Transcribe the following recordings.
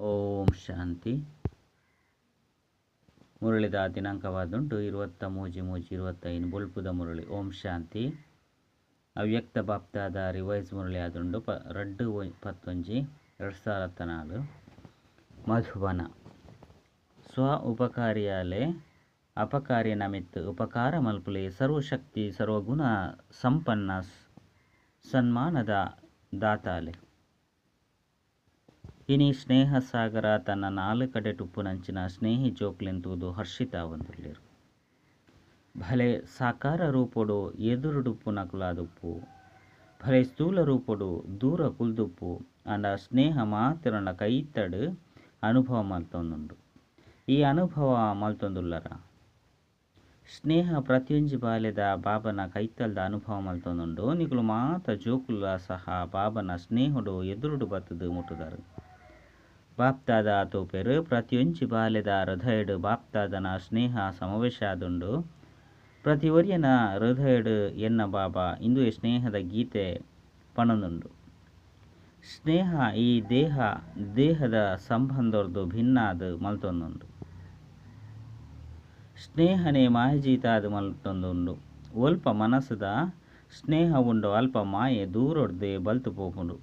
ಓಂ ಶಾಂತಿ. ಮುರಳಿದ ದಿನಾಂಕವಾದುಂಟು 23-3-25 ಬೊಲ್ಪುದ ಮುರಳಿ. ಓಂ ಶಾಂತಿ. ಅವ್ಯಕ್ತ ಬಾಪ್ತಾದ ರಿವೈಸ್ ಮುರಳಿ ಆದುಂಡು 2-11-2014. ಮಧುಬನ. ಸ್ವ ಉಪಕಾರಿಯಾಲೆ ಅಪಕಾರ್ಯ ನಮಿತ್ ಉಪಕಾರ ಮಲ್ಪುಲೆ ಸರ್ವಶಕ್ತಿ ಸರ್ವಗುಣ ಸಂಪನ್ನ ಸನ್ಮಾನದ ದಾತಾಲೆ. ಇನಿ ಸ್ನೇಹ ಸಾಗರ ತನ್ನ ನಾಲ್ ಕಡೆ ಟುಪ್ಪುನಂಚಿನ ಸ್ನೇಹಿ ಜೋಕ್ಲೆನ್ ತೂದು ಹರ್ಷಿತಾವಂದುಲ್ಲೆರ್. ಭಲೆ ಸಾಕಾರ ರೂಪೊಡು ಎದುರುಡುಪ್ಪುನಕುಲಾದುಪ್ಪು, ಭಲೆ ಸ್ಥೂಲ ರೂಪೊಡು ದೂರ ಕುಲ್ದುಪ್ಪು, ಆಂಡ ಸ್ನೇಹ ಮಾತ್ರನ ಕೈತಡು ಅನುಭವ ಮಲ್ತೊಂದುಂಡು. ಈ ಅನುಭವ ಮಲ್ತೊಂದುಲ್ಲರ ಸ್ನೇಹ ಪ್ರತಿಯೊಂಜಿ ಬಾಲೆದ ಬಾಬನ ಕೈತಲ್ದ ಅನುಭವ ಮಲ್ತೊಂದುಂಡು. ನಿಕುಲು ಮಾತ ಜೋಕುಲ ಸಹ ಬಾಬನ ಸ್ನೇಹಡು ಎದುರುಡು ಬತ್ತುದು ಮುಟ್ಟುದಾರು. ಬಾಪ್ತಾದ ತೋಪೆರು ಪ್ರತಿಯೊಂಜಿ ಬಾಲೆದ ಹೃದಯಡು ಬಾಪ್ತಾದನ ಸ್ನೇಹ ಸಮಾವೇಶ ಆದುಂಡು. ಪ್ರತಿ ಒರಿಯನ ಹೃದಯಡು ಎನ್ನ ಬಾಬಾ ಇಂದುವೆ ಸ್ನೇಹದ ಗೀತೆ ಪಣೊಂದುಂಡು. ಸ್ನೇಹ ಈ ದೇಹ ದೇಹದ ಸಂಬಂಧರ್ದು ಭಿನ್ನಾದು ಮಲ್ತೊಂದುಂಡು. ಸ್ನೇಹನೇ ಮಾಯಜೀತಾದು ಮಲ್ತೊಂದುಂಡು. ಒಲ್ಪ ಮನಸ್ಸುದ ಸ್ನೇಹ ಉಂಡು ಅಲ್ಪ ಮಾಯೆ ದೂರೊಡ್ದೆ ಬಲ್ತು ಪೋಪುಂಡು.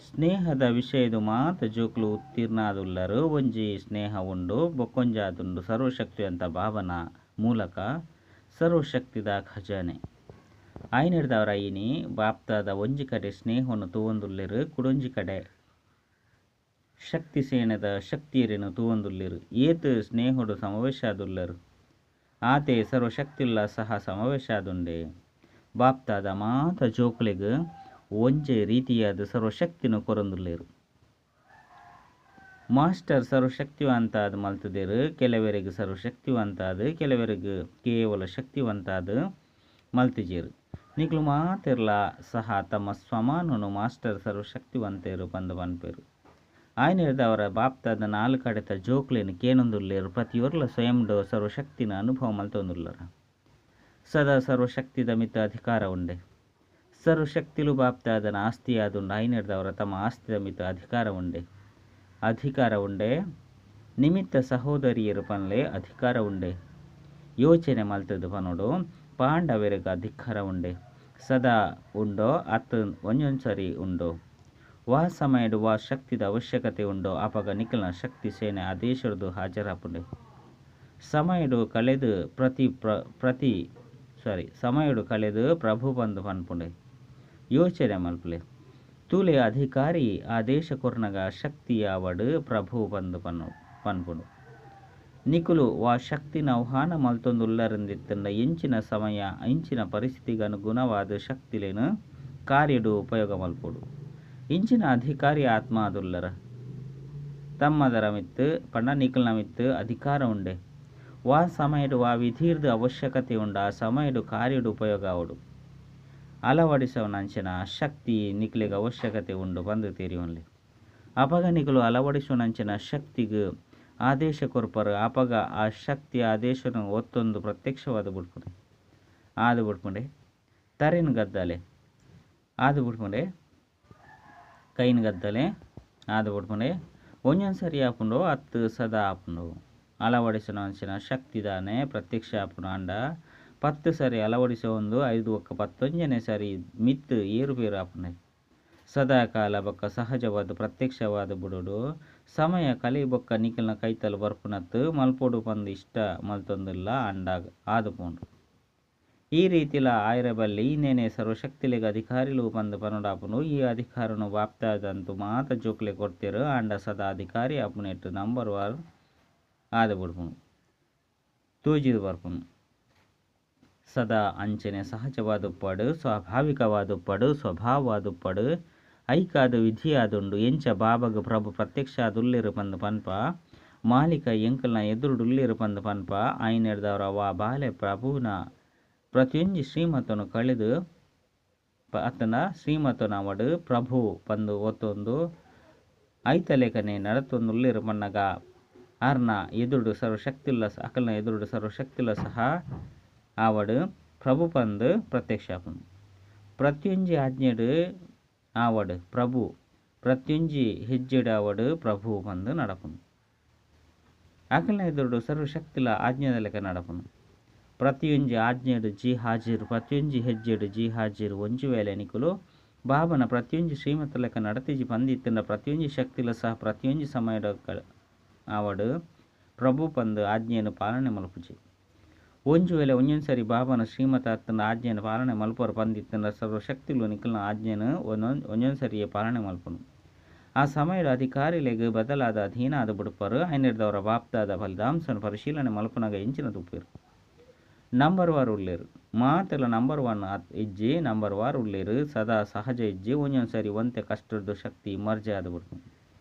ಸ್ನೇಹದ ವಿಷಯದ ಮಾತ ಜೋಕ್ಲು ಉತ್ತೀರ್ಣಾದುಲ್ಲರು. ಒಂಜಿ ಸ್ನೇಹ ಉಂಡು ಬೊಕ್ಕೊಂಜಾದುಂಡು ಸರ್ವಶಕ್ತಿಯಂತ ಭಾವನ ಮೂಲಕ ಸರ್ವಶಕ್ತಿದ ಖಜಾನೆ. ಆಯ್ನೆಡ್ದವರ ಇನಿ ಬಾಪ್ತಾದ ಒಂಜಿ ಕಡೆ ಸ್ನೇಹವನ್ನು ತೂವೊಂದುಲ್ಲೆರು, ಕುಡೊಂಜಿ ಕಡೆ ಶಕ್ತಿ ಸೇನದ ಶಕ್ತಿಯರೇನು ತೂವೊಂದುಲ್ಲೆರು. ಏತ್ ಸ್ನೇಹಡು ಸಮಾವೇಶ ಆದುಲ್ಲರು ಆತೆ ಸರ್ವಶಕ್ತಿಲ್ಲ ಸಹ ಸಮಾವೇಶ ಆದುಂಡೆ. ಬಾಪ್ತಾದ ಮಾತ ಜೋಕ್ಲೆಗ್ ಒಂಜೆ ರೀತಿಯಾದ ಸರ್ವಶಕ್ತಿನ ಕೊರೊಂದುಲ್ಲೆರು. ಮಾಸ್ಟರ್ ಸರ್ವಶಕ್ತಿವಂತಾದ ಮಲ್ತುದೆರು. ಕೆಲವರಿಗೆ ಸರ್ವಶಕ್ತಿವಂತಾದ, ಕೆಲವರಿಗೆ ಕೇವಲ ಶಕ್ತಿವಂತಾದ ಮಲ್ತಿಜೆರು. ನಿಕ್ಲು ಮಾತೆರ್ಲ ಸಹ ತಮ್ಮ ಸ್ವಮಾನನು ಮಾಸ್ಟರ್ ಸರ್ವಶಕ್ತಿವಂತೆರು ಪಂದು ಪನ್ಪೆರು. ಆಯ್ನೆಡ್ದವರ ಬಾಪ್ತಾದ ನಾಲ್ ಕಡೆತ ಜೋಕ್ಲೆನ್ ಕೇನೊಂದುಲ್ಲೆರು. ಪ್ರತಿಯೊರ್ಲ ಸ್ವಯಂಡು ಸರ್ವಶಕ್ತಿನ ಅನುಭವ ಮಲ್ತೊಂದುಲ್ಲರ. ಸದಾ ಸರ್ವಶಕ್ತಿದ ಮಿತ್ತ ಅಧಿಕಾರ ಉಂಡೆ. ಸರ್ವಶಕ್ತಿಲು ಬಾಪ್ತಾದನ ಆಸ್ತಿಯಾದುಂಡು. ಆಯ್ನೆಡ್ದವರ ತಮ್ಮ ಆಸ್ತಿದ ಮಿತ್ತ ಅಧಿಕಾರ ಉಂಡೆ. ಅಧಿಕಾರ ಉಂಡೆ. ನಿಮಿತ್ತ ಸಹೋದರಿಯರು ಪನ್ಲೆ ಅಧಿಕಾರ ಉಂಡೆ. ಯೋಚನೆ ಮಲ್ತದ ಪನೋಡು ಪಾಂಡವರಿಗೆ ಅಧಿಕಾರ ಉಂಡೆ. ಸದಾ ಉಂಡೋ ಅತ್ ಒಂಜೊಂದು ಸರಿ ಉಂಡೋ. ವಾ ಸಮಯಡು ವಾ ಶಕ್ತಿದ ಅವಶ್ಯಕತೆ ಉಂಡೋ ಅಪಗ ನಿಖಲ್ನ ಶಕ್ತಿ ಸೇನೆ ಆದೇಶದ್ದು ಹಾಜರಾಪುಂಡೆ. ಸಮಯಡು ಕಳೆದು ಪ್ರತಿ ಪ್ರತಿ ಸಾರಿ ಸಮಯಡು ಕಳೆದು ಪ್ರಭು ಬಂದು ಪನ್ಪುಂಡೆ. ಯೋಚನೆ ಮಲ್ಪುಲೆ. ತೂಲೆ ಅಧಿಕಾರಿ ಆದೇಶ ಕೊರ್ನಗ ಶಕ್ತಿಯಾವಡು ಪ್ರಭು ಬಂದು ಪನ್ಪುಂಡು. ನಿಕುಲು ವಾ ಶಕ್ತಿನ ಆಹ್ವಾನ ಮಲ್ತೊಂದುಲ್ಲರಂದಿತ್ತಂಡ ಎಂಚಿನ ಸಮಯ ಇಂಚಿನ ಪರಿಸ್ಥಿತಿಗೆ ಅನುಗುಣವಾದ ಶಕ್ತಿಲೇನು ಕಾರ್ಯಡು ಉಪಯೋಗ ಮಲ್ಪೊಡು. ಇಂಚಿನ ಅಧಿಕಾರಿ ಆತ್ಮ ಆದುಲ್ಲರ ತಮ್ಮದರ ಮಿತ್ತು ಪಂಡ ನಿಕಲ್ನ ಮಿತ್ತು ಅಧಿಕಾರ ಉಂಡೆ. ವಾ ಸಮಯಡು ವಾ ವಿಧೀರ್ದ ಅವಶ್ಯಕತೆ ಉಂಡು ಆ ಸಮಯಡು ಕಾರ್ಯಡು ಉಪಯೋಗ ಆವಡು. ಅಳವಡಿಸವನಂಚಿನ ಶಕ್ತಿ ನಿಕ್ಲೆಗ್ ಅವಶ್ಯಕತೆ ಉಂಡು ಬಂದು ತೆರಿಯೊನ್ಲೆ. ಅಪಗ ನಿಕುಲು ಅಳವಡಿಸುವನಂಚಿನ ಶಕ್ತಿಗ್ ಆದೇಶ ಕೊರ್ಪರು. ಅಪಗ ಆ ಶಕ್ತಿ ಆದೇಶನ ಒತ್ತೊಂದು ಪ್ರತ್ಯಕ್ಷವಾದ ಬಿಡ್ಪುಂಡೆ. ಆದು ಬಿಡ್ಪುಂಡೆ. ತರೆನ್ ಗದ್ದಲೆ ಆದು ಬಿಡ್ಪುಂಡೆ. ಕೈನ್ ಗದ್ದಲೆ ಆದು ಬಿಡ್ಪುಂಡೆ. ಒಂಜೊಂದು ಸರಿ ಆಪುಂಡು ಅತ್ತು ಸದಾ ಆಪುಂಡು. ಅಳವಡಿಸುವಂಚಿನ ಶಕ್ತಿ ದಾನೆ ಪ್ರತ್ಯಕ್ಷ ಆಪುಂಡು. ಅಂಡ 10 ಸರಿ ಅಳವಡಿಸೊಂದು 5 ಬೊಕ್ಕ 11ನೇ ಸರಿ ಮಿತ್ತು ಏರುಪೇರು ಆಪುಂಡೆ. ಸದಾಕಾಲ ಬೊಕ್ಕ ಸಹಜವಾದ ಪ್ರತ್ಯಕ್ಷವಾದ ಬುಡೋಡು. ಸಮಯ ಕಲಿ ಬೊಕ್ಕ ನಿಖಲ್ನ ಕೈತಲ್ ಬರ್ಪುನತ್ತು ಮಲ್ಪೊಡು ಪಂದು ಇಷ್ಟ ಮಲ್ತೊಂದುಲ್ಲ ಅಂಡಾಗ ಆದು ಪೋಂಡು. ಈ ರೀತಿಲ ಆಯ್ರೆ ಬಲ್ಲಿ ಇನ್ನೇನೆ ಸರ್ವಶಕ್ತಿಲೆಗ್ ಅಧಿಕಾರಿಲು ಪಂದು ಪನೊಡಾಪುಂಡು. ಈ ಅಧಿಕಾರನು ಬಾಪ್ತಾದಂತು ಮಾತ ಜೋಕ್ಲೆ ಕೊರ್ತೆರು. ಆಂಡ ಸದಾ ಅಧಿಕಾರಿ ಆಪುನೆಟ್ ನಂಬರ್ ವಾರ್ ಆದು ಬಿಡ್ಪುಂಡು, ತೂಜಿದು ಬರ್ಪುಂಡು. ಸದಾ ಅಂಚನೆ ಸಹಜವಾದುಪ್ಪಡು, ಸ್ವಾಭಾವಿಕವಾದುಪ್ಪಡು, ಸ್ವಭಾವವಾದುಪ್ಪಡು, ಐಕಾದ ವಿಧಿಯಾದುಂಡು. ಎಂಚ ಬಾಬಾಗ ಪ್ರಭು ಪ್ರತ್ಯಕ್ಷ ಆದುಲ್ಲೆರು ಪಂದು ಪನ್ಪ, ಮಾಲಿಕ ಎಂಕಲ್ನ ಎದುರುಡುಲ್ಲೆರು ಪಂದು ಪನ್ಪ. ಆಯ್ನೆಡ್ದವರ ವಾ ಬಾಲೆ ಪ್ರಭುವಿನ ಪ್ರತಿಯೊಂಜಿ ಶ್ರೀಮತನು ಕಳೆದು ಅತನ ಶ್ರೀಮತನವಡು ಪ್ರಭು ಪಂದು ಒತ್ತೊಂದು ಐತಲೇಖನೆ ನಡತೊಂದುಲ್ಲೆರು ಪನ್ನಗ ಆರ್ನ ಎದುರುಡು ಸರ್ವಶಕ್ತಿಲ್ಲ ಅಕಲ್ನ ಎದುರುಡು ಸರ್ವಶಕ್ತಿಲ್ಲ ಸಹ ಆವಡು ಪ್ರಭು ಪಂದು ಪ್ರತ್ಯಕ್ಷ ಆಪುಂಡು. ಪ್ರತಿಯೊಂಜಿ ಆಜ್ಞೆಡು ಆವಡು ಪ್ರಭು ಪ್ರತಿಯೊಂಜಿ ಹೆಜ್ಜೆಡಾವಡ್ ಪ್ರಭು ಪಂದ್ ನಡಪುನು. ಅಕಲ್ನ ಎದುರುಡು ಸರ್ವಶಕ್ತಿಲ ಆಜ್ಞೆದ ಲೆಕ್ಕ ನಡಪುನು. ಪ್ರತಿಯೊಂಜಿ ಆಜ್ಞೆಡ್ ಜಿ ಹಾಜಿರ್, ಪ್ರತಿಯೊಂಜಿ ಹೆಜ್ಜೆಡ್ ಜಿ ಹಾಜಿರ್. ಒಂಜಿ ವೇಳೆ ನಿಕುಲು ಬಾಬನ ಪ್ರತಿಯೊಂಜಿ ಶ್ರೀಮತ ಲೆಕ್ಕ ನಡತಿಜಿ ಪಂದಿತ್ತಂಡ ಪ್ರತಿಯೊಂಜಿ ಶಕ್ತಿಲ ಸಹ ಪ್ರತಿಯೊಂಜಿ ಸಮಯದ ಆವಡ್ ಪ್ರಭು ಪಂದ್ ಆಜ್ಞೆಯನ್ನು ಪಾಲನೆ ಮಲ್ಪುಜಿ. ಒಂಜಿ ವೇಳೆ ಒಂಜೊಂದು ಸರಿ ಬಾಬನ ಶ್ರೀಮತ ಅತ್ತಂಡ ಆಜ್ಞೆಯನ್ನು ಪಾಲನೆ ಮಲ್ಪರು ಪಂದಿತ್ತಂಡ ಸರ್ವಶಕ್ತಿಲು ನಿಕಲ್ನ ಆಜ್ಞೆಯನ್ನು ಒಂಜೊಂದು ಸರಿಯೇ ಪಾಲನೆ ಮಲ್ಪುನು. ಆ ಸಮಯದ ಅಧಿಕಾರಿಲೆಗ್ ಬದಲಾದ ಅಧೀನ ಆದ್ ಬುಡ್ಪರು. ಐನೆರ್ದವರ ಬಾಪ್ತಾದ ಫಲಿತಾಂಶನ ಪರಿಶೀಲನೆ ಮಲ್ಪುನಾಗ ಎಂಚಿನ ತೂಪೆರು. ನಂಬರ್ ವಾರ್ ಉಲ್ಲೇರು, ಮಾತೆಲ ನಂಬರ್ 1 ಇಜ್ಜಿ, ನಂಬರ್ ವಾರ್ ಉಲ್ಲೇರು, ಸದಾ ಸಹಜ ಇಜ್ಜಿ. ಒಂಜೊಂದು ಸರಿ ಒಂತೆ ಕಷ್ಟದ ಶಕ್ತಿ ಮರ್ಜೆ ಆದ್ ಬುಡ್ಪು.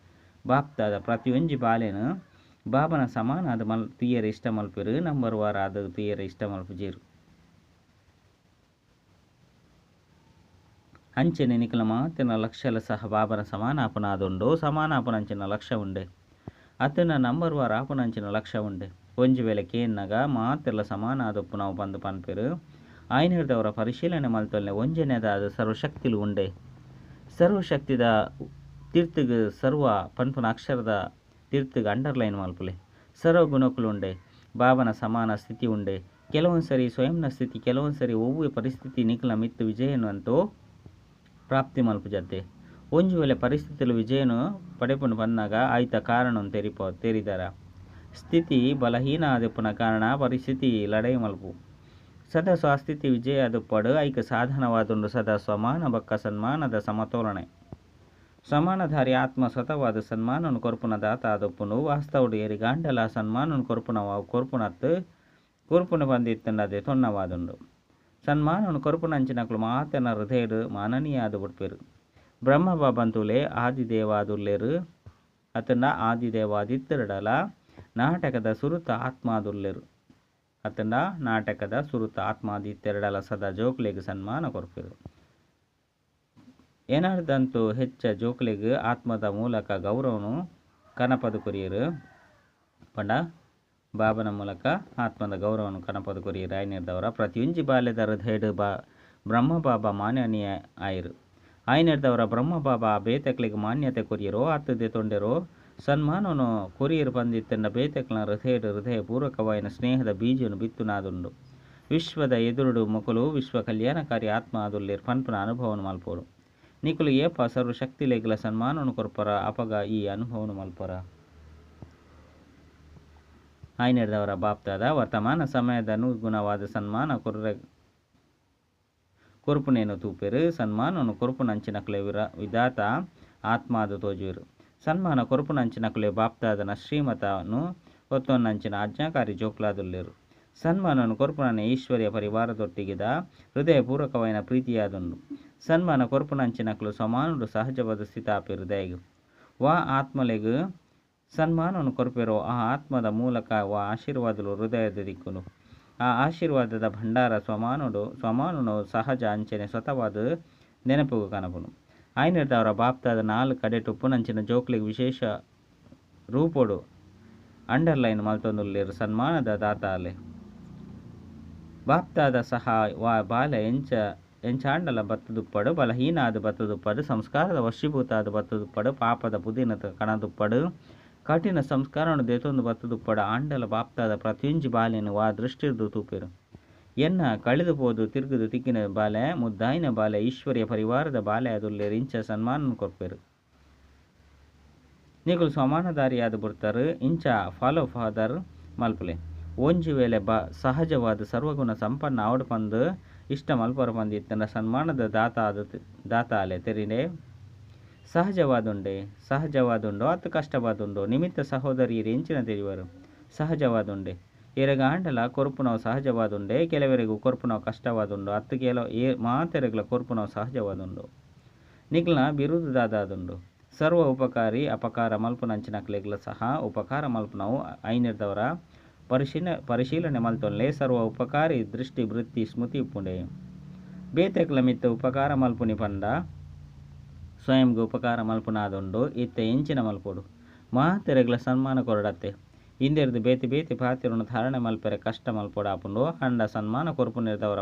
ಬಾಪ್ತಾದ ಪ್ರತಿಯೊಂಜಿ ಬಾಲೆನು ಬಾಬನ ಸಮಾನ ಆದ್ ತುಯ್ಯರೆ ಇಷ್ಟ ಮಲ್ಪೆರು, ನಂಬರ್ ವಾರ್ ಆದ್ ತುಯ್ಯರೆ ಇಷ್ಟ ಮಲ್ಪುಜೆರು. ಅಂಚನೆ ನಿಕಲ ಮಾತಿನ ಲಕ್ಷ್ಯಲ ಸಹ ಬಾಬನ ಸಮಾನ ಆಪುನಾದುಂಡು. ಸಮಾನ ಆಪುನಂಚಿನ ಲಕ್ಷ್ಯ ಉಂಡೆ ಅತನ ನಂಬರ್ ವಾರ್ ಆಪುನಂಚಿನ ಲಕ್ಷ್ಯ ಉಂಡೆ. ಒಂಜಿ ವೇಳೆ ಕೇನ್ನಗ ಮಾತೆಲ್ಲ ಸಮಾನ ಆದೊಪ್ಪು ನಾವು ಪಂದ್ ಪನ್ಪೆರು. ಆಯ್ನೆರ್ದವರ ಪರಿಶೀಲನೆ ಮಲ್ತೊಲ್ಲೆ ಒಂಜನೇದಾದ ಸರ್ವಶಕ್ತಿಲು ಉಂಡೆ. ಸರ್ವಶಕ್ತಿದ ತೀರ್ಥಗ್ ಸರ್ವ ಪನ್ಪುನ ಅಕ್ಷರದ ತೀರ್ಥಗ್ ಅಂಡರ್ಲೈನ್ ಮಲ್ಪುಲೆ. ಸರ್ವ ಗುಣಕುಲು ಉಂಡೆ, ಬಾಬನ ಸಮಾನ ಸ್ಥಿತಿ ಉಂಡೆ. ಕೆಲವೊಂದು ಸರಿ ಸ್ವಯಂನ ಸ್ಥಿತಿ, ಕೆಲವೊಂದು ಸರಿ ಒವ್ವೆ ಪರಿಸ್ಥಿತಿ ನಿಕಲ ಮಿತ್ತು ವಿಜಯನಂತೂ ಪ್ರಾಪ್ತಿ ಮಲ್ಪುಜತ್ತೆ. ಒಂಜಿ ವೇಳೆ ಪರಿಸ್ಥಿತಿಲು ವಿಜಯನು ಪಡೆಪುಂಡು ಪನ್ನಾಗ ಆಯ್ತ ಕಾರಣ ತೆರಿದಾರ. ಸ್ಥಿತಿ ಬಲಹೀನ ಆದಪ್ಪುನ ಕಾರಣ ಪರಿಸ್ಥಿತಿ ಲಡಾಯಿ ಮಲ್ಪು. ಸದಾ ಸ್ವಸ್ಥಿತಿ ವಿಜಯ ಆದಪ್ಪಾಡು ಐಕ ಸಾಧನವಾದುಂಡು ಸದಾ ಸ್ವಮಾನ ಬಕ್ಕ ಸನ್ಮಾನದ ಸಮತೋಲನೆ. ಸಮಾನಧಾರಿ ಆತ್ಮ ಸ್ವತವಾದ ಸನ್ಮಾನನು ಕೊರ್ಪುನ ದಾತ ಆದಪ್ಪುಂಡು. ವಾಸ್ತವಡು ಎರಿಗಾಂಡಲ ಸನ್ಮಾನನು ಕೊರ್ಪುನ ಕೊರ್ಪುನತ್ತು ಕೊರ್ಪುನ ಬಂದಿತ್ತಂಡ ಅದೇ ತೊನ್ನವಾದುಂಡು. ಸನ್ಮಾನನು ಕೊರ್ಪುನಂಚಿನಕುಲು ಮಾತನ ಹೃದಯಡು ಮಾನನೀಯ ಆದ ಬುಡ್ಪೆರು. ಬ್ರಹ್ಮ ಬಾಬಂತುಲೆ ಆದಿದೇವಾದುಲ್ಲೇರು ಅತಂಡ ಆದಿದೇವಾದಿತ್ತರಡಲ ನಾಟಕದ ಸುರುತ ಆತ್ಮಾದುಲ್ಲೇರು ಅತಂಡ ನಾಟಕದ ಸುರುತ ಆತ್ಮಾದಿತ್ತೆರಡಲ ಸದಾ ಜೋಕ್ಲೆಗ್ ಸನ್ಮಾನ ಕೊರ್ಪೆರು. ಏನಾರ್ದಂತೂ ಹೆಚ್ಚ ಜೋಕ್ಲೆಗ್ ಆತ್ಮದ ಮೂಲಕ ಗೌರವನು ಕನಪದು ಕೊರಿಯರು. ಪಂಡ ಬಾಬನ ಮೂಲಕ ಆತ್ಮದ ಗೌರವನು ಕನಪದು ಕೊರಿಯರು. ಆಯ್ನೆರ್ದವರ ಪ್ರತಿಯೊಂಜಿ ಬಾಲ್ಯದ ಹೃದಯಡು ಬ್ರಹ್ಮ ಬಾಬಾ ಮಾನನೀಯ ಆಯಿರು. ಆಯ್ನೆರ್ದವರ ಬ್ರಹ್ಮ ಬಾಬಾ ಬೇತಕ್ಲೆಗ್ ಮಾನ್ಯತೆ ಕೊರಿಯರೋ ಅತ್ತದೆ ತೊಂಡೆರೋ ಸನ್ಮಾನನು ಕೊರಿಯರು ಪಂದಿತ್ತಂಡ ಬೇತಕ್ಲ ಹೃದಯಡು ಹೃದಯ ಪೂರ್ವಕವಾಯಿನ ಸ್ನೇಹದ ಬೀಜನು ಬಿತ್ತುನಾದುಂಡು. ವಿಶ್ವದ ಎದುರುಡು ಮೊಕಲು ವಿಶ್ವ ಕಲ್ಯಾಣಕಾರಿ ಆತ್ಮ ಆದುಲ್ಲೇರ್ ಪನ್ಪುನ ಅನುಭವನು ಮಲ್ಪೋಡು. ನಿಕುಲು ಏಪ ಸರ್ವಶಕ್ತಿಲೆಗ್ಲ ಸನ್ಮಾನನು ಕೊರ್ಪರ ಅಪಗ ಈ ಅನುಭವನು ಮಲ್ಪರ. ಆಯ್ನೆರ್ದವರ ಬಾಪ್ತಾದ ವರ್ತಮಾನ ಸಮಯದ ಅನುಗುಣವಾದ ಸನ್ಮಾನ ಕೊರ್ಪುನೇನು ತೂಪೆರು. ಸನ್ಮಾನನು ಕೊರ್ಪುನಂಚಿನಕುಲೆ ವಿಧಾತ ಆತ್ಮಾದ ತೋಜುವೆರು. ಸನ್ಮಾನ ಕೊರ್ಪುನಂಚಿನಕುಲೆ ಬಾಪ್ತಾದನ ಶ್ರೀಮತನು ಒತ್ತೊನ್ನಂಚಿನ ಆಜ್ಞಾಕಾರಿ ಜೋಕ್ಲಾದುಲ್ಲೇರು. ಸನ್ಮಾನನು ಕೊರ್ಪುನನೆ ಈಶ್ವರ್ಯ ಪರಿವಾರದೊಟ್ಟಿಗಿದ ಹೃದಯಪೂರ್ವಕವಾಯಿನ ಪ್ರೀತಿಯಾದುಂಡು. ಸನ್ಮಾನ ಕೊರ್ಪುನಂಚಿನಕುಲು ಸಮಾನುಡು ಸಹಜವಾದ ಸ್ಥಿತಾಪಿ ಹೃದಯಗ್ ವಾ ಆತ್ಮಲೆಗ್ ಸನ್ಮಾನನು ಕೊರ್ಪೆರೋ ಆ ಆತ್ಮದ ಮೂಲಕ ವಾ ಆಶೀರ್ವಾದಲು ಹೃದಯದ ದಿಕ್ಕುನು. ಆ ಆಶೀರ್ವಾದದ ಭಂಡಾರ ಸ್ವಮಾನುನು ಸಹಜ ಅಂಚನೆ ಸ್ವತವಾದ ನೆನಪುಗು ಕನಪುನು. ಆಯ್ನೆರ್ದವರ ಬಾಪ್ತಾದ 4 ಕಡೆಟು ಉಪ್ಪುನಂಚಿನ ಜೋಕ್ಲೆಗ್ ವಿಶೇಷ ರೂಪೊಡು ಅಂಡರ್ಲೈನ್ ಮಲ್ತೊಂದುಲ್ಲೇರು ಸನ್ಮಾನದ ದಾತಾಲೆ. ಬಾಪ್ತಾದ ಸಹ ವಾ ಬಾಲೆ ಎಂಚಾಂಡಲ ಬತ್ತದುಪ್ಪಡು, ಬಲಹೀನ ಆದ ಬತ್ತದುಪ್ಪಡು, ಸಂಸ್ಕಾರದ ವಶೀಭೂತ ಆದ ಬತ್ತದುಪ್ಪಡು, ಪಾಪದ ಪುದಿನ ಕಣದುಪ್ಪಡು, ಕಠಿಣ ಸಂಸ್ಕಾರವನ್ನು ದೇತೊಂದು ಬತ್ತದುಪ್ಪಡು. ಆಂಡಲ ಬಾಪ್ತಾದ ಪ್ರತಿಯೊಂಜಿ ಬಾಲೆನು ವಾ ದೃಷ್ಟಿರ್ದು ತೂಪೆರು. ಎನ್ನ ಕಳೆದು ಪೋದು ತಿರುಗುದು ತಿಕ್ಕಿನ ಬಾಲೆ ಮುದ್ದಾಯಿನ ಬಾಲೆ ಈಶ್ವರ್ಯ ಪರಿವಾರದ ಬಾಲೆ ಅದುಲ್ಲೇರು ಇಂಚ ಸನ್ಮಾನ ಕೊರ್ಪೆರು. ನಿಕುಲು ಸಮಾನಧಾರಿಯಾದ ಬುಡ್ತಾರು ಇಂಚ ಫಾಲೋ ಫಾದರ್ ಮಲ್ಪುಲೆ. ಒಂಜಿ ವೇಳೆ ಸಹಜವಾದ ಸರ್ವಗುಣ ಸಂಪನ್ನ ಆವಡ್ ಪಂದು ಇಷ್ಟ ಮಲ್ಪರ ಪಂದು ಇತ್ತಂಡ ಸನ್ಮಾನದ ದಾತ ಅಲೆ ತೆರಿನೆ. ಸಹಜವಾದುಂಡೆ ಸಹಜವಾದುಂಡೋ ಅತ್ತು ಕಷ್ಟವಾದುಂಡೋ ನಿಮಿತ್ತ ಸಹೋದರಿಯರು ಎಂಚಿನ ತೆರಿವರು. ಸಹಜವಾದುಂಡೆ ಎರೆಗಾಂಡಲ ಕೊರ್ಪುನವು ಸಹಜವಾದುಂಡೆ, ಕೆಲವರಿಗೂ ಕೊರ್ಪುನವು ಕಷ್ಟವಾದುಂಡು, ಅತ್ತು ಕೆಲವು ಮಾತೆರೆಗ್ಲ ಕೊರ್ಪುನವು ಸಹಜವಾದುಂಡು. ನಿಕ್ಲ ಬಿರುದು ದಾದಾದುಂಡು. ಸರ್ವ ಉಪಕಾರಿ ಅಪಕಾರ ಮಲ್ಪುನಂಚಿನಕ್ಲೆಗ್ಲ ಸಹ ಉಪಕಾರ ಮಲ್ಪುನವು ಐನೆರ್ದವರ ಪರಿಶೀಲನೆ ಮಲ್ತೊನ್ಲೆ. ಸರ್ವ ಉಪಕಾರಿ ದೃಷ್ಟಿ ವೃತ್ತಿ ಸ್ಮೃತಿ ಉಪ್ಪುಂಡೆ. ಬೇತೆಕ್ಲ ಮಿತ್ತ ಉಪಕಾರ ಮಲ್ಪುನಿ ಪಂಡ ಸ್ವಯಂಗೆ ಉಪಕಾರ ಮಲ್ಪುನಾದುಂಡು. ಇತ್ತೆ ಎಂಚಿನ ಮಲ್ಪೊಡು ಮಾತೆರೆಗ್ಲ ಸನ್ಮಾನ ಕೊರಡತ್ತೆ. ಇಂದೆರ್ದು ಬೇತೆ ಬೇತೆ ಪಾತಿರುನು ಧಾರಣೆ ಮಲ್ಪೆರೆ ಕಷ್ಟ ಮಲ್ಪೊಡಾಪುಂಡು. ಅಂಡ ಸನ್ಮಾನ ಕೊರ್ಪುನಿರ್ದವರ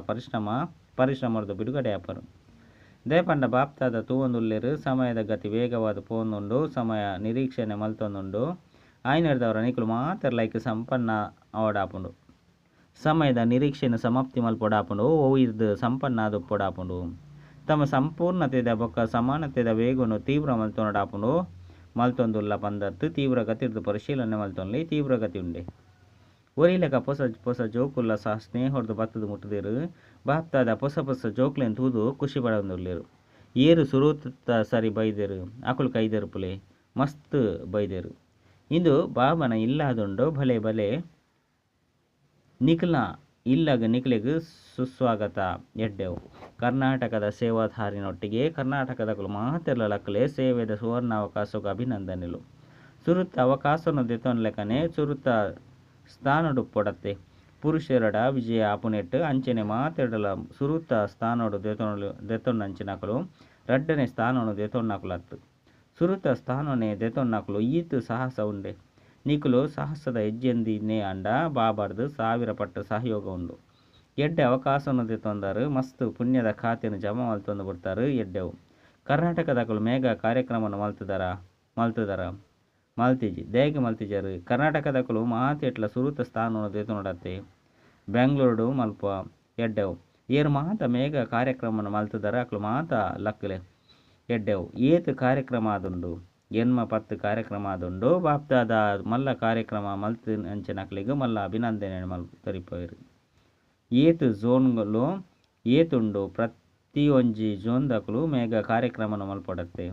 ಪರಿಶ್ರಮರ್ದು ಬಿಡುಗಡೆ ಆಪರು. ದಾಯೆ ಪಂಡ ಬಾಪ್ತಾದ ತೂವೊಂದುಲ್ಲೆರ್, ಸಮಯದ ಗತಿ ವೇಗವಾದ್ ಪೋವೊಂದುಂಡು, ಸಮಯ ನಿರೀಕ್ಷಣೆ ಮಲ್ತೊಂದುಂಡು. ಆಯಿನೆಡ್ದಾವರ ನಿಕುಲು ಮಾತೆರ್ಲ ಐಕ್ ಸಂಪನ್ನ ಆವೊಡಾಪುಂಡು. ಸಮಯದ ನಿರೀಕ್ಷೆನ್ ಸಮಾಪ್ತಿ ಮಲ್ಪೊಡಾಪುಂಡು, ಒಯಿರ್ದ್ ಸಂಪನ್ನ ಆದ್ ಉಪ್ಪೊಡಾಪುಂಡು. ತಮ್ಮ ಸಂಪೂರ್ಣತೆದ ಬೊಕ್ಕ ಸಮಾನತೆದ ವೇಗನ್ ತೀವ್ರ ಮಲ್ತೊನೊಡಾಪುಂಡು. ಮಲ್ತೊಂದುಲ್ಲ ಪಂದತ್ ತೀವ್ರ ಗತಿರ್ದ್ ಪರಿಶೀಲನೆ ಮಲ್ತೊನ್ಲಿ, ತೀವ್ರ ಗತಿ ಉಂಡೆ. ಒರಿಲೆಕ ಪೊಸ ಪೊಸ ಜೋಕುಲ್ಲ ಸಹ ಸ್ನೇಹರ್ದ್ ಬತ್ತುದು ಮುಟ್ಟುದೆರ್. ಬಾಪ್ತಾದ ಪೊಸ ಪೊಸ ಜೋಕ್ಲೆನ್ ತೂದು ಖುಷಿ ಪಡೊಂದುಲ್ಲೆರ್. ಏರ್ ಸುರೂತ ಸರಿ ಬೈದೆರ್ ಅಕುಲು ಕೈದೆರ್ಪುಲೆ, ಮಸ್ತ್ ಬೈದೆರ್. ಇಂದು ಬಾಬನ ಇಲ್ಲಾದುಂಡು, ಭಲೆ ಭಲೆ ನಿಕಲ್ನ ಇಲ್ಲಗ್ ನಿಕ್ಲೆಗ್ ಸುಸ್ವಾಗತ. ಎಡ್ಡೆವು ಕರ್ನಾಟಕದ ಸೇವಾಧಾರಿನೊಟ್ಟಿಗೆ ಕರ್ನಾಟಕದಕುಲು ಮಾತೆರ್ಲ ಲಕ್ಕುಲೆ ಸೇವೆದ ಸುವರ್ಣಾವಕಾಶಗ್ ಅಭಿನಂದನೆಲು. ಸುರುತ ಅವಕಾಶನ್ ದೆತೊನ್ಲೆಕನೆ ಸುರುತ ಸ್ಥಾನಡುಪ್ಪೊಡತ್ತೆ. ಪುರುಷೆರೆಡ ವಿಜಯ ಆಪುನೆಟ್ ಅಂಚನೆ ಮಾತೆರ್ಡಲ ಸುರುತ ಸ್ಥಾನಡ್ ದೆತೊನ್ನಂಚಿನಕುಲು ರಡ್ಡನೆ ಸ್ಥಾನನ್ ದೆತೊನ್ನಕುಲತ್ತ್. ಸುರುತ ಸ್ಥಾನನೇ ದೆತೊನ್ನಕುಲು ಈತ್ ಸಾಹಸ ಉಂಡೆ. ನಿಕುಲು ಸಾಹಸದ ಹೆಜ್ಜೆನ್ ದೀನೇ ಆಂಡ ಬಾಬಾರ್ದ್ ಸಾವಿರ ಪಟ್ಟ್ ಸಹಯೋಗ ಉಂಡು. ಎಡ್ಡೆ ಅವಕಾಶನ್ ದೆತೊಂದಾರ್, ಮಸ್ತ್ ಪುಣ್ಯದ ಖಾತೆನ್ ಜಮಾ ಮಲ್ತೊಂದು ಬುಡ್ತಾರ್. ಎಡ್ಡೆವು. ಕರ್ನಾಟಕದಕುಲು ಮೇಗಾ ಕಾರ್ಯಕ್ರಮನ್ ಮಲ್ತುದರ ಮಲ್ತುದರ ಮಲ್ತಿಜಿ, ದಾಯೆಗ್ ಮಲ್ತಿಜರ್? ಕರ್ನಾಟಕದಕುಲು ಮಾತೆಟ್ಲ ಸುರುತ ಸ್ಥಾನನ್ ದೆತೊನೊಡತ್ತೆ. ಬೆಂಗಳೂರುಡು ಮಲ್ಪ. ಎಡ್ಡೆವು. ಏರ್ ಮಾತ ಮೇಗಾ ಕಾರ್ಯಕ್ರಮನ್ ಮಲ್ತುದರ ಅಕುಲು ಮಾತ ಲಕ್ಕುಲೆ. ಎಡ್ಡೆವು. ಏತ್ ಕಾರ್ಯಕ್ರಮ ಆದುಂಡು, 8 10 ಕಾರ್ಯಕ್ರಮ ಆದುಂಡು. ಬಾಪ್ತಾದ ಮಲ್ಲ ಕಾರ್ಯಕ್ರಮ ಮಲ್ತಿನಂಚಿನಕಲೆಗ್ ಮಲ್ಲ ಅಭಿನಂದನೆ ತೆರಿಪಾವೆರ್. ಏತ್ ಝೋನ್ಗಳು ಏತುಂಡು ಪ್ರತಿಯೊಂಜಿ ಝೋನ್ದಕುಲು ಮೇಗಾ ಕಾರ್ಯಕ್ರಮನ್ ಮಲ್ಪೊಡತ್ತೆ.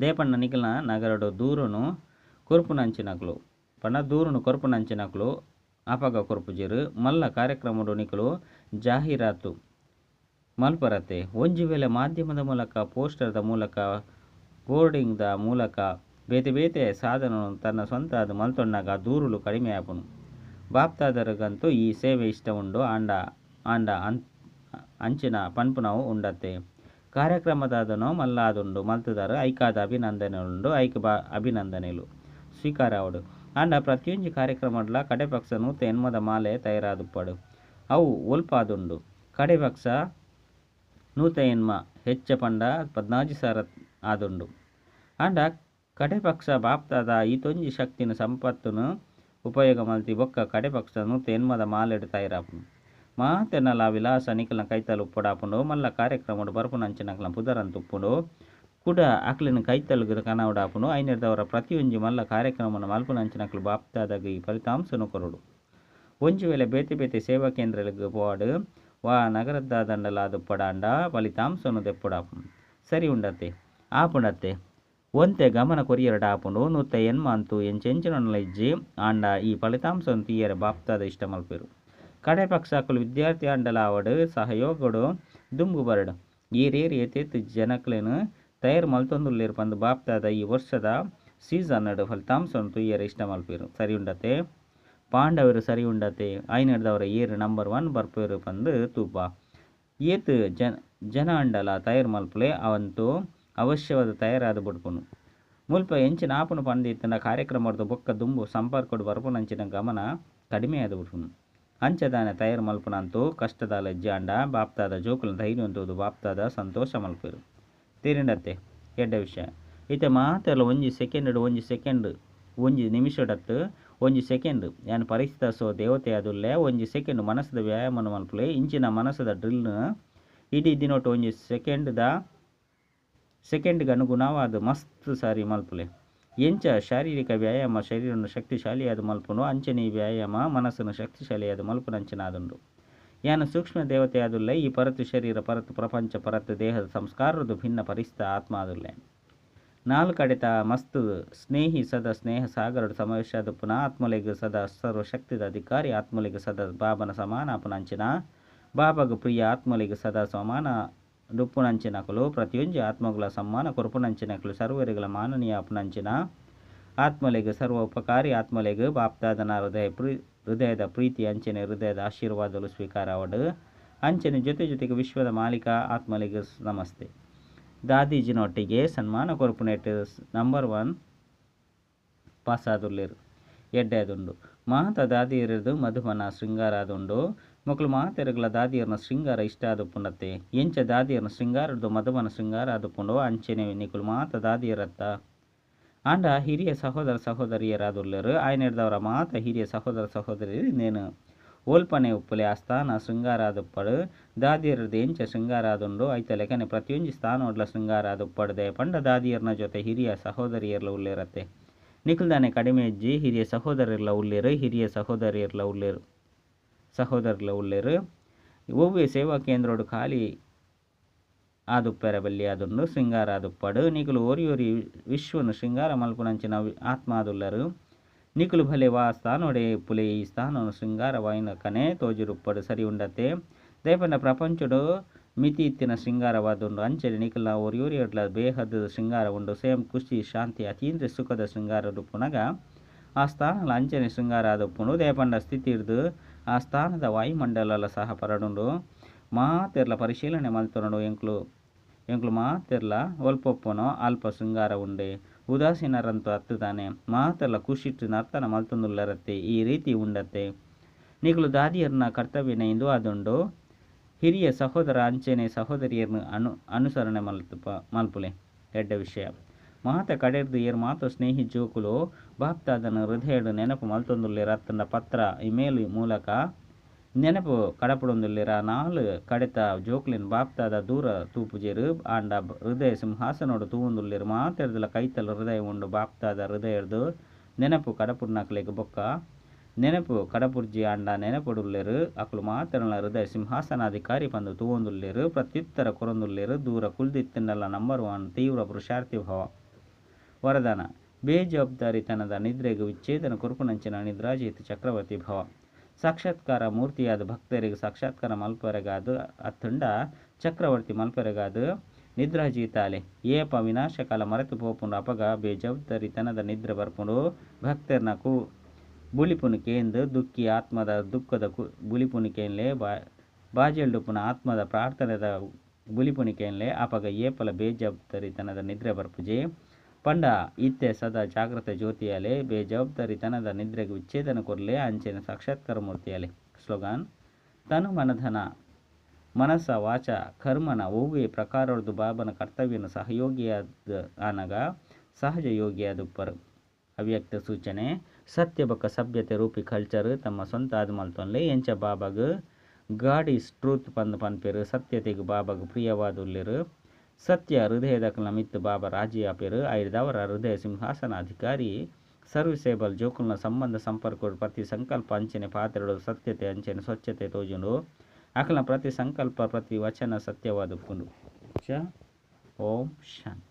ದಾಯೆ ಪಂಡ ನಿಕಲ್ನ ನಗರಡ್ ದೂರನು ಕೊರ್ಪುನಂಚಿನಕುಲು ಪಂಡ ದೂರನು ಕೊರ್ಪುನಂಚಿನಕುಲು ಅಪಗ ಕೊರ್ಪುಜೆರ್. ಮಲ್ಲ ಕಾರ್ಯಕ್ರಮಡ್ ನಿಕುಲು ಜಾಹೀರಾತು ಮಲ್ಪರತ್ತೆ. ಒಂಜಿ ವೇಳೆ ಮಾಧ್ಯಮದ ಮೂಲಕ, ಪೋಸ್ಟರ್ದ ಮೂಲಕ, ಹೋರ್ಡಿಂಗ್ ದ ಮೂಲಕ ಬೇತೆ ಬೇತೆ ಸಾಧನ ತನ್ನ ಸ್ವಂತ ಆದ್ ಮಲ್ತೊನ್ನಗ ದೂರುಲು ಕಡಿಮೆ ಆಪುಂಡು. ಬಾಪ್ತಾದರಗಂತೂ ಈ ಸೇವೆ ಇಷ್ಟ ಉಂಡು ಆಂಡ ಆಂಡ ಅಂಚಿನ ಪನ್ಪುನವು ಉಂಡತ್ತೆ. ಕಾರ್ಯಕ್ರಮದಾದನೋ ಮಲ್ಲ ಆದುಂಡು ಮಲ್ತುದಾರ್ ಐಕಾದ ಅಭಿನಂದನೆಲುಂಡು, ಐಕ್ ಅಭಿನಂದನೆಲು ಸ್ವೀಕಾರ ಆವಡ್. ಆಂಡ ಪ್ರತಿಯೊಂಜಿ ಕಾರ್ಯಕ್ರಮಡ್ಲ ಕಡೆಪಕ್ಷ 180 ಮಾಲೆ ತಯಾರಾದುಪ್ಪಡು. ಅವು ಒಲ್ಪ ಆದುಂಡು ಕಡೆಪಕ್ಷ 180 ಹೆಚ್ಚ ಪಂಡ 16,000 ಆದುಂಡು. ಆಂಡ ಕಡೆಪಕ್ಷ ಬಾಪ್ತಾದ ಈತೊಂಜಿ ಶಕ್ತಿನ ಸಂಪತ್ತುನು ಉಪಯೋಗ ಮಲ್ತಿ ಬೊಕ್ಕ ಕಡೆಪಕ್ಷ 180 ಮಾಲೆಡ್ ತಯಾರಾಪುಂಡು. ಮಾತೆರ್ನಲ ವಿಲಾಸ ನಿಕಲ್ನ ಕೈತಲ್ ಉಪ್ಪೊಡಾಪುಂಡು. ಮಲ್ಲ ಕಾರ್ಯಕ್ರಮಡ್ ಬರ್ಪುನಂಚಿನಕಲ್ನ ಪುದರಂತ ಉಪ್ಪುಂಡು. ಕುಡ ಅಕ್ಲೆನ ಕೈತಲ್ಗ್ ಕನವಡಾಪುಂಡು. ಐನೆರ್ದವರ ಪ್ರತಿಯೊಂಜಿ ಮಲ್ಲ ಕಾರ್ಯಕ್ರಮನ್ ಮಲ್ಪುನಂಚಿನಕುಲು ಬಾಪ್ತಾದಗ್ ಈ ಫಲಿತಾಂಶನ್ ಕೊರೊಡು. ಒಂಜಿ ವೇಳೆ ಬೇತೆ ಬೇತೆ ಸೇವಾ ಕೇಂದ್ರಗಳಿಗೆ ಪೋವಡ್ ವಾ ನಗರದಾದಂಡಲ ಆದುಪ್ಪಡಾಂಡ ಫಲಿತಾಂಶನ್ ದೆಪ್ಪೊಡಾಪುಂಡು. ಸರಿ ಉಂಡತ್ತೆ ಆಪುಂಡತ್ತೆ. ಒಂತೆ ಗಮನ ಕೊರಿಯರ್ಡ ಆಪುಂಡು. 180 ಅಂತೂ ಎಂಚೆಂಚಿನ ಇಜ್ಜಿ. ಆಂಡ ಈ ಫಲಿತಾಂಶನ್ ತೂಯರೆ ಬಾಪ್ತಾದ ಇಷ್ಟ ಮಲ್ಪೆರು. ಕಡೆಪಕ್ಷ ಅಕುಲು ವಿದ್ಯಾರ್ಥಿ ಆಂಡಲ ಆವಡ್ ಸಹಯೋಗಡು ದುಂಬು ಬರಡ್. ಏರೇರು ಏತೇತ್ ಜನಕ್ಲೆನ್ ತಯಾರು ಮಲ್ತೊಂದುಲ್ಲೆರ್ ಪಂದ್ ಬಾಪ್ತಾದ ಈ ವರ್ಷದ ಸೀಸನ್ ಡ್ ಫಲಿತಾಂಶನ್ ತೂಯರೆ ಇಷ್ಟ ಮಲ್ಪೆರು. ಸರಿ ಉಂಡತೆ ಪಾಂಡವರು ಸರಿ ಉಂಡತೆ. ಐನೆರ್ದವರ ಏರ್ ನಂಬರ್ 1 ಬರ್ಪೆರು ಪಂದ್ ತೂಪ. ಏತ್ ಜನ ಆಂಡಲ ತಯಾರು ಮಲ್ಪುಲೆ ಅವಂತೂ ಅವಶ್ಯವಾದ ತಯಾರಾದ್ ಬುಡ್ಪುನು. ಮುಲ್ಪ ಎಂಚಿನ ಆಪುಂಡು ಪಂದಿತ್ತುಂಡ ಕಾರ್ಯಕ್ರಮರ್ದ್ ಬೊಕ್ಕ ದುಂಬು ಸಂಪರ್ಕಡ್ ಬರ್ಪುನಂಚಿನ ಗಮನ ಕಡಿಮೆ ಆದ್ ಬುಡ್ಪುನು. ಅಂಚದಾನೆ ತಯಾರು ಮಲ್ಪುನಂತೂ ಕಷ್ಟದಾಲ ಇಜ್ಜಿ. ಆಂಡ ಬಾಪ್ತಾದ ಜೋಕುಲ್ನ ಧೈರ್ಯ ತೂದು ಬಾಪ್ತಾದ ಸಂತೋಷ ಮಲ್ಪೆರು. ತೆರಿಂಡತ್ತೆ ಎಡ್ಡೆ ವಿಷಯ. ಇತ್ತೆ ಮಾತೆರ್ಲ ಒಂಜಿ ಸೆಕೆಂಡ್ ಒಂಜಿ ಸೆಕೆಂಡ್ ಒಂಜಿ ನಿಮಿಷಡತ್ತು ಒಂಜಿ ಸೆಕೆಂಡ್ ಯಾನ್ ಪರಿಸ್ಥಿತ ದೇವತೆ ಆದುಲ್ಲೆ. ಒಂಜಿ ಸೆಕೆಂಡ್ ಮನಸ್ಸದ ವ್ಯಾಯಾಮನ ಮಲ್ಪುಲೆ. ಇಂಚಿನ ಮನಸ್ಸದ ಡ್ರಿಲ್ನ ಇಡೀ ದಿನೊಟ್ಟು ಒಂಜಿ ಸೆಕೆಂಡ್ದ ಸೆಕೆಂಡ್ಗೆ ಅನುಗುಣವಾದ ಮಸ್ತ್ ಸಾರಿ ಮಲ್ಪುಲೆ. ಎಂಚ ಶಾರೀರಿಕ ವ್ಯಾಯಾಮ ಶರೀರನ್ನು ಶಕ್ತಿಶಾಲಿಯಾದ ಮಲ್ಪುಂಡು ಅಂಚನೆ ಈ ವ್ಯಾಯಾಮ ಮನಸ್ಸನ್ನು ಶಕ್ತಿಶಾಲಿಯಾದ ಮಲ್ಪುನಂಚಿನ ಆದುಂಡು. ಯಾನ್ ಸೂಕ್ಷ್ಮ ದೇವತೆ ಆದುಲ್ಲೆ. ಈ ಪರತು ಶರೀರ ಪರತು ಪ್ರಪಂಚ ಪರತು ದೇಹದ ಸಂಸ್ಕಾರದ ಭಿನ್ನ ಪರಿಸ್ಥಿತ ಆತ್ಮ ಆದುಲ್ಲೆ. ನಾಲ್ ಕಡೆತ ಮಸ್ತ್ ಸ್ನೇಹಿ ಸದಾ ಸ್ನೇಹ ಸಾಗರಡ್ ಸಮಾವೇಶ ಆದುಪ್ಪುನ ಆತ್ಮಲೆಗ್ ಸದಾ ಸರ್ವಶಕ್ತಿದ ಅಧಿಕಾರಿ ಆತ್ಮಲೆಗ್ ಸದಾ ಬಾಬನ ಸಮಾನ ಆಪುನಂಚಿನ ಬಾಬಾಗ್ ಪ್ರಿಯ ಆತ್ಮಲೆಗ್ ಸದಾ ಸಮಾನ ಡುಪ್ಪುನಂಚಿನಕುಲು ಪ್ರತಿಯೊಂಜಿ ಆತ್ಮಗಳ ಸಮ್ಮಾನ ಕೊರ್ಪುನಂಚಿನಕುಲು ಸರ್ವರಿಗಳ ಮಾನನೀಯ ಆಪುನಂಚಿನ ಆತ್ಮಲೆಗ್ ಸರ್ವ ಉಪಕಾರಿ ಆತ್ಮಲೆಗ್ ಬಾಪ್ತಾದನ ಹೃದಯದ ಪ್ರೀತಿ ಅಂಚನೆ ಹೃದಯದ ಆಶೀರ್ವಾದಲು ಸ್ವೀಕಾರ ಆವಡ್. ಅಂಚನೆ ಜೊತೆ ಜೊತೆಗೆ ವಿಶ್ವದ ಮಾಲೀಕ ಆತ್ಮಲೆಗ್ ನಮಸ್ತೆ. ದಾದೀಜಿನೊಟ್ಟಿಗೆ ಸನ್ಮಾನ ಕೊರ್ಪುನೆಟ್ ನಂಬರ್ 1 ಪಾಸ್ ಆದುಲ್ಲೆರ್. ಎಡ್ಡೆ ಆದುಂಡು. ಮಾತ ದಾದಿಯೆರೆರ್ದ್ ಮಧುಬನ ಶೃಂಗಾರ ಆದುಂಡು. ಮೊಕುಲು ಮಾತೆರೆಗ್ಲ ದಾದಿಯೆರ್ನ ಶೃಂಗಾರ ಇಷ್ಟ ಆದುಪ್ಪುಂಡತ್ತೆ. ಎಂಚ ದಾದಿಯೆರ್ನ ಶೃಂಗಾರಡ್ದ್ ಮಧುಬನ ಶೃಂಗಾರ ಆದುಪ್ಪುಂಡೋ ಅಂಚೆನೆ ನಿಕುಲು ಮಾತ ದಾದಿಯೆರತ್ತ. ಆಂಡ ಹಿರಿಯ ಸಹೋದರ ಸಹೋದರಿಯರಾದುಲ್ಲೆರ್. ಆಯನೆಡ್ದಾವರ ಮಾತ ಹಿರಿಯ ಸಹೋದರ ಸಹೋದರಿಯರು ಇಂದೇನು ಓಲ್ಪನೆ ಉಪ್ಪುಲೆ ಆ ಸ್ಥಾನ ಶೃಂಗಾರ ಆದುಪ್ಪಡು. ದಾದಿಯೆರ್ದ್ ಎಂಚ ಶೃಂಗಾರ ಆದುಂಡು ಐತ ಲೆಕ್ಕನೆ ಪ್ರತಿಯೊಂಜಿ ಸ್ಥಾನೋಡ್ಲ ಶೃಂಗಾರ ಆದುಪ್ಪಡುದೆ ಪಂಡ ದಾದಿಯೆರ್ನ ಜೊತೆ ಹಿರಿಯ ಸಹೋದರಿಯರ್ಲ ಉಲ್ಲೆರತ್ತೆ. ನಿಕುಲ್ದಾನೆ ಕಡಿಮೆ ಇಜ್ಜಿ, ಹಿರಿಯ ಸಹೋದರರ್ಲ ಉಲ್ಲೆರ್, ಹಿರಿಯ ಸಹೋದರಿಯರ್ಲ ಉಲ್ಲೆರ್, ಸಹೋದರರ್ಲ ಉಲ್ಲೆರ್. ಒವ್ವೆ ಸೇವಾ ಕೇಂದ್ರಡ್ ಖಾಲಿ ಆದುಪ್ಪೆರೆ ಬಲ್ಲಿ ಆದುಂಡು, ಶೃಂಗಾರ ಆದುಪ್ಪಡು. ನಿಕುಲು ಒರಿ ಒರಿ ವಿಶ್ವನು ಶೃಂಗಾರ ಮಲ್ಪುನಂಚಿನ ಆತ್ಮ ಆದುಲ್ಲರು. ನಿಕುಲು ಭಲೆ ವಾ ಸ್ಥಾನೋಡೆ ಉಪ್ಪುಲೆ, ಈ ಸ್ಥಾನನು ಶೃಂಗಾರವಾಯಿನಕನೆ ತೋಜುಡುಪ್ಪಡು ಸರಿ ಉಂಡತ್ತೆ. ದಯಪಂಡ ಪ್ರಪಂಚಡು ಮಿತಿ ಇತ್ತಿನ ಶೃಂಗಾರವಾದುಂಡು. ಅಂಚನೆ ನಿಕುಲ್ನ ಒರಿ ಒರಿಯಡ್ಲ ಬೇಹದ್ ಶೃಂಗಾರ ಉಂಡು. ಸ್ವಯಂ ಖುಷಿ ಶಾಂತಿ ಅತೀಂದ್ರಿಯ ಸುಖದ ಶೃಂಗಾರ ಉಪ್ಪುನಗ ಆ ಸ್ಥಾನಲ ಅಂಚನೆ ಶೃಂಗಾರ ಆದುಪ್ಪುಂಡು. ದಯಪಂಡ ಸ್ಥಿತಿ ಹಿಡ್ದು ಆ ಸ್ಥಾನದ ವಾಯುಮಂಡಲ ಸಹ ಪರಡುಂಡು. ಮಾತೆರ್ಲ ಪರಿಶೀಲನೆ ಮಲ್ತೊನಡು. ಎಂಕ್ಲು ಎಂಕ್ಲು ಮಾತೆರ್ಲ ಒಲ್ಪೊಪ್ಪುನೋ ಅಲ್ಪ ಶೃಂಗಾರ ಉಂಡೆ. ಉದಾಸೀನರಂತೂ ಅತ್ತು ತಾನೆ. ಮಾತೆರ್ಲ ಖುಷಿಟ್ ನರ್ತನ ಮಲ್ತೊಂದುಲ್ಲರತ್ತೆ. ಈ ರೀತಿ ಉಂಡತ್ತೆ. ನಿಕುಲು ದಾದಿಯರ್ನ ಕರ್ತವ್ಯನೇ ಇಂದು ಆದುಂಡು. ಹಿರಿಯ ಸಹೋದರ ಅಂಚನೆ ಸಹೋದರಿಯರ್ನ ಅನುಸರಣೆ ಮಲ್ಪುಲೆ. ಎಡ್ಡೆ ವಿಷಯ. ಮಾತ ಕಡೆರ್ದು ಏರ್ ಮಾತ ಸ್ನೇಹಿ ಜೋಕುಲು ಬಾಪ್ತಾದನ ಹೃದಯಡ್ ನೆನಪು ಮಲ್ತೊಂದುಲ್ಲೆರ್ ಅತ್ತಂಡ ಪತ್ರ ಇಮೇಲ್ ಮೂಲಕ ನೆನಪು ಕಡಪುಡೊಂದುಲ್ಲೆರ್. ಆ ನಾಲ್ ಕಡೆತ ಜೋಕುಲೆನ್ ಬಾಪ್ತಾದ ದೂರ ತೂಪುಜೆರ್, ಆಂಡ ಹೃದಯ ಸಿಂಹಾಸನೋಡು ತೂವೊಂದುಲ್ಲೆರ್. ಮಾತೆರ್ದಲ ಕೈತಲ್ ಹೃದಯ ಉಂಡು. ಬಾಪ್ತಾದ ಹೃದಯರ್ದು ನೆನಪು ಕಡಪುಡ್ನಕ್ಲೆಗ್ ಬೊಕ್ಕ ನೆನಪು ಕಡಪುರ್ಜಿ ಆಂಡ ನೆನಪುಡುಲ್ಲೆರ್. ಅಕುಲು ಮಾತೆರ್ನ ಹೃದಯ ಸಿಂಹಾಸನಾಧಿಕಾರಿ ಪಂದು ತೂವೊಂದುಲ್ಲೆರ್, ಪ್ರತ್ಯುತ್ತರ ಕೊರೊಂದುಲ್ಲೆರ್. ದೂರ ಕುಲ್ದಿತ್ತಿಂಡಲ ನಂಬರ್ 1 ತೀವ್ರ ಪುರುಷಾರ್ಥಿ ಭವ. ವರದಾನ ಬೇಜವಾಬ್ದಾರಿತನದ ನಿದ್ರೆಗ್ ವಿಚ್ಛೇದನ ಕೊರ್ಪುನಂಚಿನ ನಿದ್ರಾಜೀತ್ ಚಕ್ರವರ್ತಿ ಭವ. ಸಾಕ್ಷಾತ್ಕಾರ ಮೂರ್ತಿಯಾದ ಭಕ್ತರಿಗೆ ಸಾಕ್ಷಾತ್ಕಾರ ಮಲ್ಪರೆಗಾದ್ ಅತ್ತಂಡ ಚಕ್ರವರ್ತಿ ಮಲ್ಪರೆಗಾದ್ ನಿದ್ರಾಜೀತಾಲೆ. ಏಪ ವಿನಾಶಕಾಲ ಮರೆತು ಪೋಪುಂಡು ಅಪಗ ಬೇಜವಾಬ್ದಾರಿತನದ ನಿದ್ರೆ ಬರ್ಪುಂಡು. ಭಕ್ತರ್ನ ಬುಳಿಪುನು ಕೇಂದ್ ದುಃಖಿ ಆತ್ಮದ ದುಃಖದ ಬುಳಿಪುನು ಕೇನ್ಲೆ, ಬಾಜೆಲ್ಡುಪ್ಪುನ ಆತ್ಮದ ಪ್ರಾರ್ಥನೆದ ಬುಳಿಪುನು ಕೇನ್ಲೆ. ಅಪಗ ಏಪಲ ಬೇಜವಾಬ್ದಾರಿತನದ ನಿದ್ರೆ ಬರ್ಪುಜಿ. ಪಂಡ ಇತ್ತೆ ಸದಾ ಜಾಗೃತ ಜ್ಯೋತಿಯಾಲೆ, ಬೇಜವಾಬ್ದಾರಿತನದ ನಿದ್ರೆಗ್ ವಿಚ್ಛೇದನ ಕೊರ್ಲೆ, ಅಂಚನೆ ಸಾಕ್ಷಾತ್ಕಾರ ಮೂರ್ತಿಯಾಲೆ. ಸ್ಲೋಗನ್: ತನು ಮನಧನ ಮನಸ ವಾಚ ಕರ್ಮನ ಒವ್ವೆ ಪ್ರಕಾರೊರ್ದು ಬಾಬನ ಕರ್ತವ್ಯನ ಸಹಯೋಗಿಯಾದ ಆನಗ ಸಹಜ ಯೋಗಿಯಾದುಪ್ಪರು. ಅವ್ಯಕ್ತ ಸೂಚನೆ: ಸತ್ಯ ಬೊಕ್ಕ ಸಭ್ಯತೆ ರೂಪಿ ಕಲ್ಚರ್ ತಮ್ಮ ಸ್ವಂತ ಆದ್ ಮಲ್ತೊನ್ಲೆ. ಎಂಚ ಬಾಬಾಗ್ ಗಾಡ್ is truth ಪಂದ್ ಪನ್ಪೆರ್. ಸತ್ಯತೆಗ್ ಬಾಬಾಗ್ ಪ್ರಿಯವಾದುಲ್ಲೆರ್. ಸತ್ಯ ಹೃದಯದಕಲ್ನ ಮಿತ್ತ್ ಬಾಬಾ ರಾಜಿ ಆಪೆರ್. ಐಡ್ದಾವರ ಹೃದಯ ಸಿಂಹಾಸನ ಅಧಿಕಾರಿ ಸರ್ವಿಸೇಬಲ್ ಜೋಕುಲ್ನ ಸಂಬಂಧ ಸಂಪರ್ಕ ಪ್ರತಿ ಸಂಕಲ್ಪ ಅಂಚನೆ ಪಾತ್ರಡು ಸತ್ಯತೆ ಅಂಚನೆ ಸ್ವಚ್ಛತೆ ತೋಜುಂಡು. ಅಕಲ್ನ ಪ್ರತಿ ಸಂಕಲ್ಪ ಪ್ರತಿ ವಚನ ಸತ್ಯವಾದುಪ್ಪುಂಡು. ಓಂ ಶಾಂತಿ.